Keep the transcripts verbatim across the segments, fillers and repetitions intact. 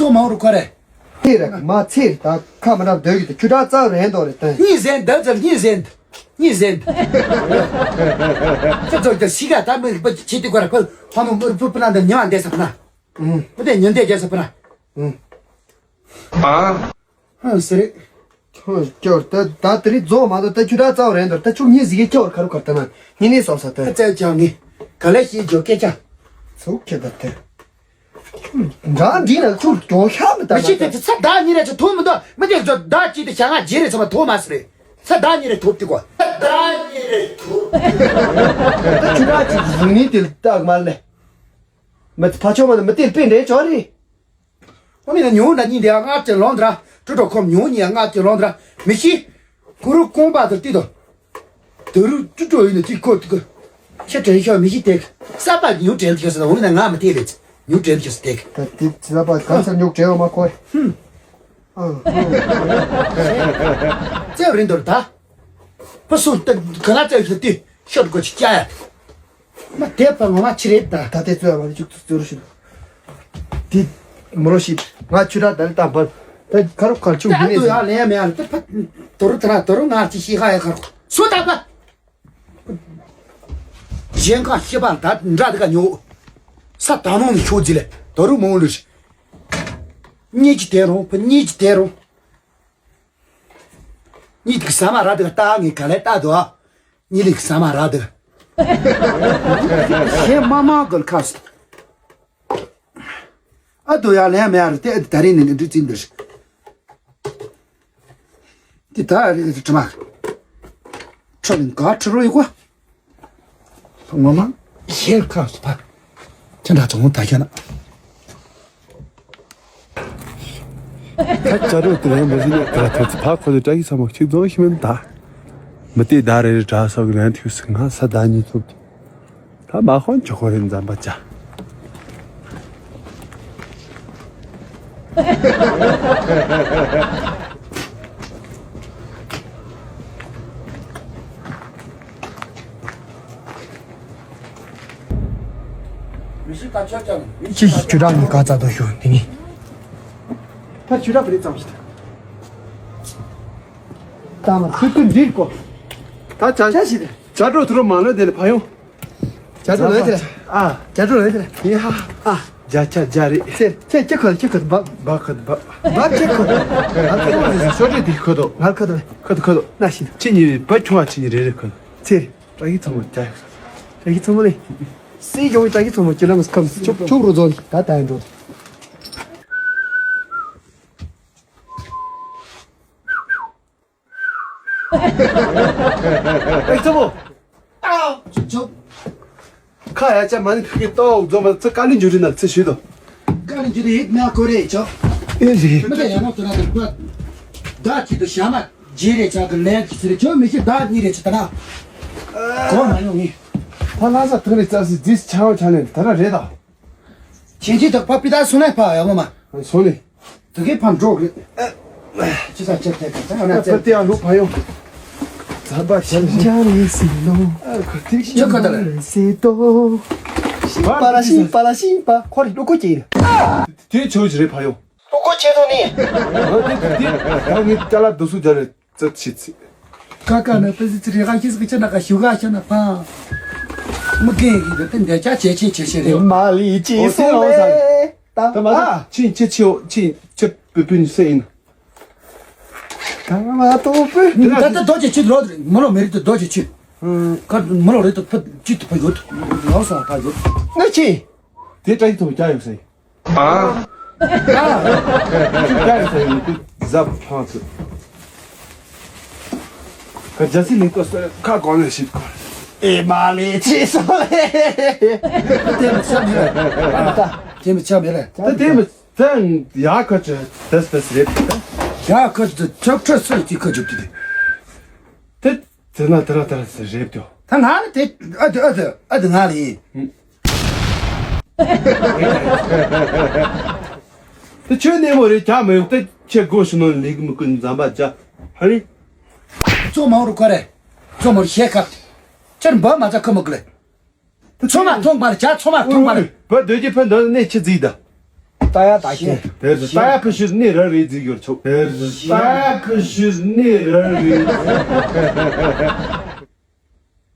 ཙོ་མང་རུ་ཁོ་རེ། ཚེ་རེ་མ་ཚེ་རེ་ད་ཁ་མ་འདྲ་སྡོད་ཀྱི་ད་ཆུ་དྲག་རྩ་རན་དོ་རེ་ད། གཉིས་ཟན་ད་ཙམ་གཉིས་ཟན། གཉིས་ཟན། ཁྱོད་ཚོ་ཀྱང་ཤི་ག་ད་མི་པ་ཆེ་དུས་ག་རེ་ཕ་ཕ་མོ་མི་རུ་ཕུ་ཕུ་ན་འདི་ཉི་མ་འདས་ས་ཕུ་ན། ཨུ། ཕུ་དེ་ཉི་འདས་རྒྱལ་ས་ཕུ་ན། ཨུ། ཨ། ཧ་སི་རེད། ཁྱོད་ད་ད་དེ་རིང་རྫོགས་མ་གཏོགས་ད་ཆུ་དྲག་རྩ་བ་རན་དོ་ད་ཆུ་གཉིས་ཟིག་གི་ཁྱོད་ཁ་རུ་ཁར་ད་ན་ཉི་ནས་སོང་ས་ད། ཨ་ཙེ་ཅང་ངི་ག་ལེ་ཤི་ཇོ་སྐད་ཆ། ཚུགས་ཁྱེད་ད་དེ། འདྲ་འདི་ན་ཁྱོད་གྱོང་ཤ་མི་ད་མི་ཤི་དེ་ཚ་ད་ཉི་རེ་ཆ་ཐོབ་མི་འདུག་མི་དེ་ཚོ་ད་ཅི་དེ་ཤ་ང་ཇི་རེ་ཚ་མ་ཐོབ་མ་སི་རེད། ཚ་ད་ཉི་རེ་ཐོབ་དེ་གོ། ད་ཉི་རེ་ཐོབ། ད་ཆུ་དྲག་ཅིག་བཟུང་ནི་དེ་ལྟག་མ་ལེ། མི་ཕ་ཆོག་མ་མི་དེ་པེ་འདྲེ་ཆོག་རེད། ཨོ་མི་ན་ཉོ་ན་ཉིན་དེ་ང་ཅི་ལོང་དྲ་ཀྲུ་ཀྲོ་ཁོམ་ཉོ་ཉི་ང་ཅི་ལོང་དྲ་མི་ཤི། གུ་རུ་ཀོང་པ་དུ་ཏི་དོ། དུ་རུ་ཀྲུ་ཀྲོ་ཡིན་ན་ཅི་ཁོ་ཏི་ཁོ། ཤ་དྲན་ཤ་མི་ཤི་དེ། ས་པ་ཉོ་དྲན་ཁྱོད་ས་ད་ཨོ་མི་ན་ང་མི་དེ་རེད། ཉོ་དྲན་ཁྱོད་ས་དེ། ད་དེ་ས་པ་ག་ས་ཉོ་དྲན་བ་མ་ཁོ། ཧུམ། ཨང་། ཙེ་རིན་དོར་ད། ཕ་སུ་ཏི་ག་ལ་ཙེ་ཤི་ཏི་ཤོད་གོ་ཅི་ཅ་ཡ། མ་དེ་པ་ངོ་མ་ཆི་རེད་ད། ད་ལྟའི་རྩོད་པ་ལ་ཅུག་ཏུ་རྩོད་རོགས་ཞུ། དེ་མོ་རོ་ཞིག་ང་ཆུ་ར་ད་ལྟ་བར་ད་ཁ་རོག་ཁར་ཅུག་ད་ཡིན་ནས་དུ་ཡ་ཟིན། ལེ་མེ་ཡ་ད་ཕ་དོ་རུ་ད་ར་དོ་རུ་ང་ཅི་ཤི་ཁ་ཡ་ཁ་རོག་སུ་ད་པ། གཞན་ཁ་ཤི་པ་ད་འདྲ་དེ་ག་ཉོ། ས་ད་མོང་ནི་ཤོ་ཛི་ལེ་དོ་རུ་མོང་ལུ་ཤི། གཉིས་ཀྱི་དེ་རུང་ཕ་གཉིས་ཀྱི་དེ་རུང་། གཉིས་ཀྱི་ས་མ་ར་དེ་ག་ལྟ་ངས་ག་ལེ་ལྟ་དོ་ཨ། གཉིས་ལེགས་ས་མ་ར་དེ། ཞེ་མ་མ་གོལ་ཁ་སི། ཨ་དོ་ཡ་ལེ་མེ་ཡ་རུ་ཏེ་ཨ་དི་ད་རིང་ནི་འདི་ཙིན་འདིར། དེ་ད་རིང་དྲི་མ། ཁྲོ་ལིང་ག་ཁྲི་རོ་ཡི་གོ། ངོ་མ་ཞེ་ཁ་སི་ཕ། ཁྱེད་འདྲ་ཚོང་ད་ཁྱེད་ན། ད་བྱ་རོག་དེ་རིང་མ་གཞི་ནས་དེ་ལ་ཐོས་ཚེ་ཕ་ཁོ་ཚོའི་བཀྲ་ཤིས་ཚང་མ་གཅིག་རྫོང་ཤི་མིན་ད། མི་དེ་ཟླ་རེ་རེ་དྲ་སོགས་ཀྱི་ལན་ཐུག་སི་ང་ས་ཟླ་གཉིས་ཐུབ་དེ། ད་མ་ཧོན་ཆོ་ཁོ་རེ་འཛམ་པ་ཅ། མི་ཤི་ཀ་ཆོ་ཅང་། ཅི་ཞིག་ཆུ་དྲག་ནི་ག་ཙ་དོ་ཞུ་དེ་ནི། ད་ཆུ་དྲག་པ་རེད་ཙམ་ཞིག་ད་མ་ཁུ་ཁུ་འདིར་གོ། ད་ཅ་ཅ་ཞིག་རེད། ཅ་ཀྲོ་ཐུ་རོ་མ་ལོ་དེ་ལ་ཕ་ཡོང་། ཅ་ཀྲོ་ལོ་དེ་ལ། ཨ། ཅ་ཀྲོ་ལོ་དེ་ལ། ཡ་ཧ། ཨ། ཇ་ཆ་ཇ་རེད། ཚེ་ཚེ་ཅི་ཁོ་ཅི་ཁོ་བ། བ་ཁོ་བ། བ་ཅི་ཁོ། ང་ཚོ་ཨོ་ཟི་ཤོ་ཏྲི་དེ་ཁོ་དོ། ང་ཁོ་དོ། ཁོ་དོ་ཁོ་དོ། ན་ཤི། ཁྱེད་གཉིས་བ་ཁྱུང་བ་ཁྱེད་གཉིས་རེ་རེ་ཁོ་དོ། ཚེ། བཀྲ་ཤིས་ཚང་མ་ཅ་ཡོད། བཀྲ་ཤིས་ཚང་མ་ལེ། སྲིད་སྐྱོང་བཀྲ་ཤིས་ཚང་མ་ཅི་ལ་མི་ཁམས་ཆུ་ཆུ་རུ་རྫོང་ད་ད་ཡིན་འགྲོ། ཨེ་ཚ་མོ། ཨ། ཆུ་ཆུ། ཁ་ཡ་ཅག་མ་ནི་ཕི་ཀི་ཏོག་འཛོམས་པ་ཚེ་ཀ་ལི་འཇུ་རི་ན་ཚེ་ཞུས་དོ། ཀ་ལི་འཇུ་རི་ཡིད་ན་ཀོ་རེ་ཆོ། ཨེ་རེད། མི་ད་ཡ་ནོ་ཏུ་ན་ཏུ་ཀ་ད་ཅི་ཏུ་ཤ་མ་ཇི་རེ་ཆ་གི་ལན་ཅི་ཟེར་ཆོ་མི་ཤི་ད་ཉི་རེ་ཆ་ད་ན། གོ་མ་ཡོང་ངི། ད་ལྷ་ས་ཐུག་རེ་ཙ་སི་ཛིས་ཆ་བ་ཆ་ནས་ད་ར་རེད་ད། ཁྱེད་ཀྱིས་ད་པ་པི་ད་སོང་ནས་ཕ་ཡ་མོ་མ། སོང་ནས། དུ་གེ་ཕམ་འགྲོ་གི། ཅི་ས་ཆ་ཐད་ཀ་ད་ང་ཚེ་ཏི་ཡ་ལུག་ཕ་ཡོང་། ཛ་པ་ཆ་ཆ་རེ་སི་ལོ། ཁོ་ཏིག་ཆ་ཁ་ད་ལ། སི་ཏོ། པ་ར་ཤིང་པ་ར་ཤིང་པ་ཁོ་རེ་ལུ་གུ་ཅི་རེད། དེ་ཆོས་ཅི་རེད་ཕ་ཡོང་། ལུ་གུ་ཆེ་ཐོ་ནི། དེ་དེ་ད་ངས་ཅ་ལག་དུ་སུ་ཇ་རེད་ཙི་ཆི་ཚི། ཀ་ཀ་ན་ཏི་ཟི་ཙི་རེ་ག་ཤི་ཟི་གི་ཆ་ན་ག་ཤུ་ག་ཤ་ན་ཕ། མི་རྒན་གི་དེ་འདྲ་ཅག་ཆེ་ཆེ་ཆེ་ཆེ་རེད། མ་ལི་ཅི་སོང་ལེ། ད་མ་ཨ། ཆི་ཆི་ཆི་ཆི་ཆི་པུ་པུ་ནི་སེ་ཡིན། ད་མ་ཏོ་པུ། ད་ད་རྡོ་རྗེ་ཆུ་རོ་མ་ལོ་མེ་རི་ཏུ་རྡོ་རྗེ་ཆུ། ཀ་མ་ལོ་རི་ཏུ་ཕུ་ཅི་ཏུ་ཕུ་ཡོད། ལོ་སོང་ཕ་ཡོད། ང་ཆི། དེ་ཏྲ་ཡི་ཐོག་ཀྱ་ཡོད་སེ། ཨ། ཨ། ཅི་ཀྱ་ཡོད་སེ་ཡོད་དུ་ཟབ་ཕང་ཚུ། ཀ་ཇ་སི་ལིང་ཀོ་སི་ཁ་གོང་ནས་ཤིད་གོ། ཨེ་མ་ལེ་ཆི་སོང་ལེ། དེ་མི་ཆ་མེད་ལེ། དེ་མི་ཆ་མེད་ལེ། ད་དེ་མི། ད་ཡག་ཁ་ཅི་དེ་དེ་རེད་དེ། ཡག་ཁ་ཅི་ཆོག་ཁྲ་སོ་ཅི་ཁ་ཅི་དེ། དེ་དེ་ན་དེ་ར་དེ་ར་རེད་དེ། ད་ང་ལ་དེ་ཨ་དེ་ཨ་དེ་ཨ་དེ་ང་ལ་ཡིན། དེ་ཆོས་གནས་མོ་རེད་ཀྱ་མི་ཡོང་དེ་ཁྱེད་སྒོ་ཕྱི་ནང་ལས་མི་ཀུན་འཛམ་པ་ཇ་ཧ་རི། ཙོ་མང་རུ་ཁ་རེ། ཙོ་མང་རུ་ཤེས་ཁ། ཁྱེད་འབའ་མ་ཚ་ཁ་མི་ཀུ་ལེ། ཚོ་མ་ཐོང་པར་བྱ་ཚོ་མ་ཐོང་པར། བ་སྡོད་ཀྱི་ཕན་འདོད་གནས་ཆི་རྫིག་ད། ད་ཡ་ད་ཁྱེད། དེར་ད་ཡ་ཕི་ཤུ་ནི་ར་རེད་ཟིག་ཡོར་ཆོག་དེར་ད་ཡ་ཕི་ཤུ་ནི་ར་རེད།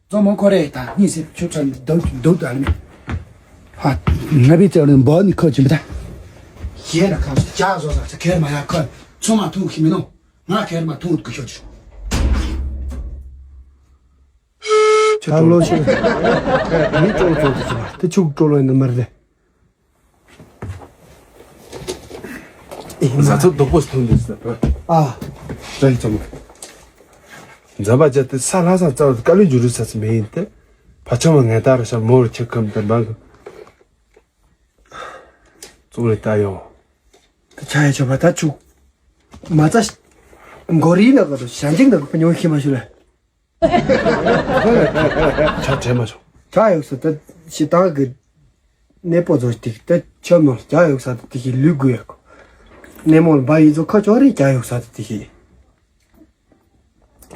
ཙོ་མོ་ཁོ་རེ་ད་གཉིས་སེ་ཆུ་ཁྲ་འདུག་འདུག་ད་ནི། ཧ། ང་བི་ཙེ་རིན་བོ་ནི་ཁོ་ཅི་མི་ད། ཁྱེད་ན་ཁ་ཇ་བཟོ་ས་ཁྱེད་མ་ཡ་ཁོ་ཚོ་མ་ཐུག་ཤི་མི་ནོ། ང་ཁེར་མ་ཐུང་གི་ཤོད་ཅིག་ད་ལོ་ཤི། མི་ཀྲོ་ལོ་ཙོ་ཏི་ཅི་མ་དེ་ཆུག་ཀྲོ་ལོ་ཡིན་ནི་མར་དེ། ཟ་ཚོད་རྡོག་པོ་སྟོན་འདུག་ཟེར་བ། ཨ། ཀྲ་ཡི་ཙམ། འཛམ་བ་ཅན་དེ་ས་ལྷ་ས་རྩ་བ་དཀའ་ལས་འཇུ་རུ་ས་ཚི་མེ་ཡིན་ཏེ། ཕ་ཆོ་མ་ངན་ལྟ་ར་ཤ་མོ་རུ་ཁྱེད་ཁམ་དེ་འབངས། གཙུག་ལས་ལྟ་ཡོང་། ད་ཆ་ཡ་ཆོ་བ་ད་ཆུག་མ་རྩ། མགོ་རིལ་ནག་གི་ཞལ་འཇིགས་ནག་གི་ཕ་ཉོ་ཤི་མ་ཞུ་ལ། ཆ་དྲན་མ་བྱུང་། ཆ་ཡོད་ས་ད་ཞི་ཏང་གི་གནས་པོ་ཚོ་དེ་ད་ཆ་མོ་ཆ་ཡོད་ས་ད་དེ་ཞི་ལུས་དགོས་ཡག་གནས་མོ་ལ་བ་ཡིན་ཚོ་ཁ་ཆོ་རེ་ཆ་ཡོད་ས་ད་དེ་ཞི།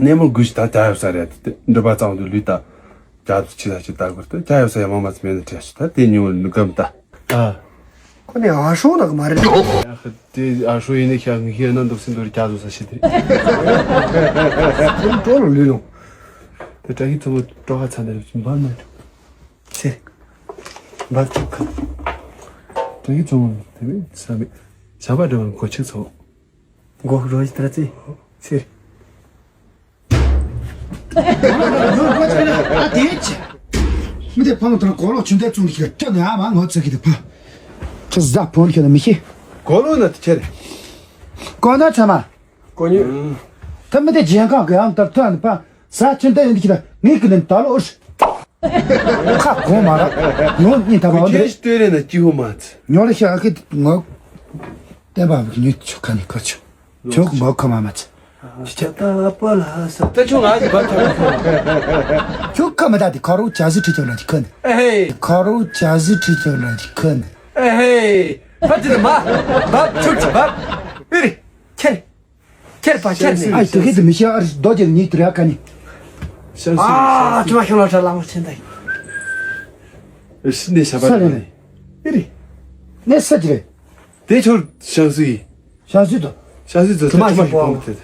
གནས་མོ་དགོས་ཞི་ད་ཆ་ཡོད་ས་རེད་དེ་འདྲ་པ་ཙང་དུ་ལུས་ད་ཆ་དུ་ཆི་ད་ཆི་ད་དགོས་ད་ཆ་ཡོད་ས་ཡ་མ་མ་ཚི་མེད་ན་ཁྲེ་ཞི་ད་དེ་ཉུང་ལུས་གམ་ད། ཨ། ཁོ་ནི་ཨ་ཧྲོ་ནག་མ་རེད། དེ་ཨ་ཧྲོ་ཡིན་ནི་ཤ་ངི་ཤེས་ན་འདུག་སེ་འདུག་རྒྱ་བཟོ་ས་ཤི་དེ། ཁོ་ཀྲོ་ལོ་ལུས་ལོ། དེ་དྲ་ཤི་ཚོ་མོ་ཀྲོ་ཧ་ཚ་ནས་འབར་ནས་འགྲོ། ཚེ། འབར་ཐུབ་ཁ། དྲ་ཤི་ཚོ་མོ་དེ་བས་ས་མེད། ཞག་པ་འདྲ་བ་གོ་ཆག་ཚོ། མགོ་རོ་ཞིག་དར་ཚེ། ཚེ། ཨ་དེ་ཆེ། མི་དེ་ཕ་མ་དང་གོ་ལོག་ཆུ་འདེད་བཙོང་གི་སྐྲ་ནས་ཨ་མ་ངོ་ཚ་གི་དེ་ཕ། ཁྱི་ཟ་ཕོན་ཁྱོད་ལ་མི་ཤེས། གོ་ལོག་ན་དེ་ཁྱེར། གོ་ན་ཚ་མ། གོ་ཉོས། ད་མི་དེ་ཇན་ཁང་གི་ཨང་ལྟར་ཐོན་ནི་ཕ། ཟ་ཆུ་འདེད་ཡིན་གི་ད་ངའི་གི་ནི་ད་ལོ་ཨུ་ཤི། ཁ་གོང་མ་ར། ངོ་གཉིས་ཐ་མ་ཁྱེད་ཤི་ལྟོས་རེ་ན་སྐྱིད་ཧོ་མ་ཚ། ཉོ་ལ་ཤ་ཨ་ཁི་ངོ། བསྟན་པ་བུ་ཉོ་ཆུ་ཁ་ནི་ཁ་ཆུ། ཁྱོད་ཀྱི་མོ་ཁ་མ་མ་ཚ། ཤ་ད་པ་ལ་ས། ད་ཁྱོད་ང་གི་བར་ཐག་ཁྱོད། ཁྱོད་ཁ་མི་ད་དེ་ཁ་རོ་ཅ་ཟི་ཁྲི་ཆོ་ལ་དེ་ཁ་ནི། ཨེ་ཧེ། ཁ་རོ་ཅ་ཟི་ཁྲི་ཆོ་ལ་དེ་ཁ་ནི། ཨེ་ཧེ། བ་དེ་ལ་མ། བ་ཁྱོད་ཀྱི་བ། ཨེ་རེ། ཁྱེར། ཁྱེར་པ་ཁྱེར་ནས། ཨ་དེ་གས་དེ་མི་ཤེས་ཨ་རི་རྡོ་རྗེ་ཉིད་དུ་ར་ཁ་ནི། ཤང་སུ། ཨ་ཅུ་མ་ཤང་ལ་ཁྲ་ལ་མོ་ཆེན་ད་ཡིན། ཤི་ནས་ཤ་པ་ས་རེད། ཨེ་རེ། ནས་ས་ཅི་རེད། དེ་ཆོར་ཤང་སུ་ཡིན། ཤང་སུ་དོ། ཤང་སུ་དོ་ཅུ་མ་ཅུ་མ་ཤི་ཤི་པོ་པོ་དེ།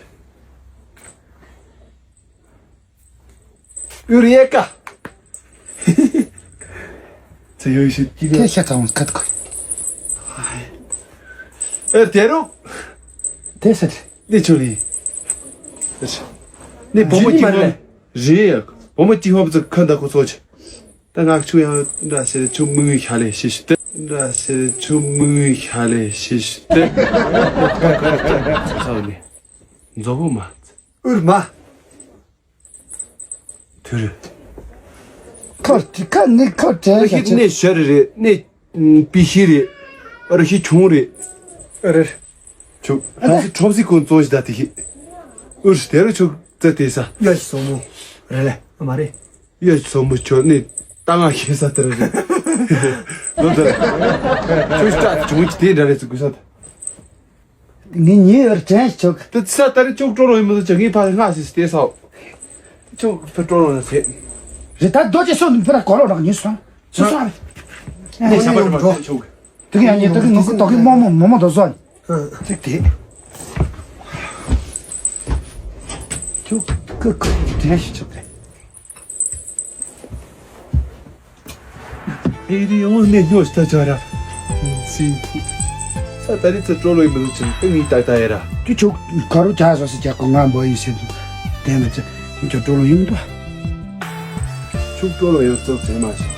ཨུ་རི་ཡེ་ཀ། ཚེ་ཡོད་ཤི་ཀི་ལི། དེ་ཤ་ཚ་བོང་ཁ་ཐུག་ཨེ་དེ་རུ། དེ་ཟེར། ནི་ཆུ་རི། ནི་བུ་མོ་ཅི་ཧོབ་རི་ཡག་བུ་མོ་ཅི་ཧོབ་ཙི་ཁ་འདའ་ཁོ་ཚོ་ཆེ། ད་ང་ཆུ་ཡང་འདྲ་ཟེར་ཆུ་མི་ངུས་ཤ་ལེ་ཤི་ཤི་ཏེ། འདྲ་ཟེར་ཆུ་མི་ངུས་ཤ་ལེ་ཤི་ཤི་ཏེ། ཚ་ཚ་ནི། མཛོ་བོ་མ། ཨུར་མ། དུ་རུ། ཁོ་ཁ་ནི་ཁོ་དྲན་ཤ་ཆེ། ནི་ཤ་རི་རེད་ནི། པི་ཤི་རེད། ཨ་ར་ཤི་ཆུང་རེད། ཨ་རེད། ཆུ། ཁྲོམ་སི་ཁྲོམ་སི་ཀུན་བཙོང་ཞིག་ད་དེ་ཤི། ཨུར་དེ་རུ་ཆུ་རྩེ་དེ་ས། ཡ་ཤི་སོ་མོ། རེད་ལེ། ཨ་མ་རེད། ཡ་ཤི་སོ་མོ་ཆོ་ནི་ཏང་ང་ཤེས་ས་དེ་རུ་རེད། ལོ་དེ། ཆུ་ཤི་ཀྲ་ཆུང་ཅི་དེ་འདྲ་རེད་ཚུ་ཀུ་ས་དེ། ངས་ཉེ་བར་དྲན་ཆོག་དེ་ཚ་ད་རེ་ཅུག་ཀྲོ་རོ་ཡིན་མི་ཚོ་ཅག་ངས་ཕ་སྔ་ཞིག་སྟེ་སའོ། ཅུག་ཕི་ཀྲོ་རོ་ན་ཚེ། རེད་ད་རྡོ་རྗེ་སོ་ནི་ཕི་ར་གོ་ལོ་རག་ཉིན་སོང་། སོ་སོ་རེད། ནས་ཤ་པ་རེ་པ་ཆོག་དེ་གི་ཡང་ཉེ་དེ་གི་ངེ་གི་དོ་གི་མོ་མོ་མོ་མོ་དོ་སོ། ཅིག་དེ། ཅུག་ཀི་ཀི་དྲན་ཞིག་ཆོག་རེད། ཨེ་རི་ཡོང་ནས་སྨྱོ་ཤི་ད་ཅོ་ར། སི། ས་ད་རི་ཚ་ཀྲོ་ལོ་ཡིན་མི་ལུག་ཅིང་ཨེ་ངའི་ཏག་ཏག་ཡེ་ར། ཅུ་ཅུ་ག་རུ་ཇ་བཟོ་སི་ཇ་ཀོ་ང་འབོ་ཡིན་ཟེར་དུ། དེ་མི་ཚེ་ཅོ་ཀྲོ་ལོ་ཡིན་དུ། ཅུ་ཀྲོ་ལོ་ཡོད་ཙོག་ཟེར་མ་ཤི།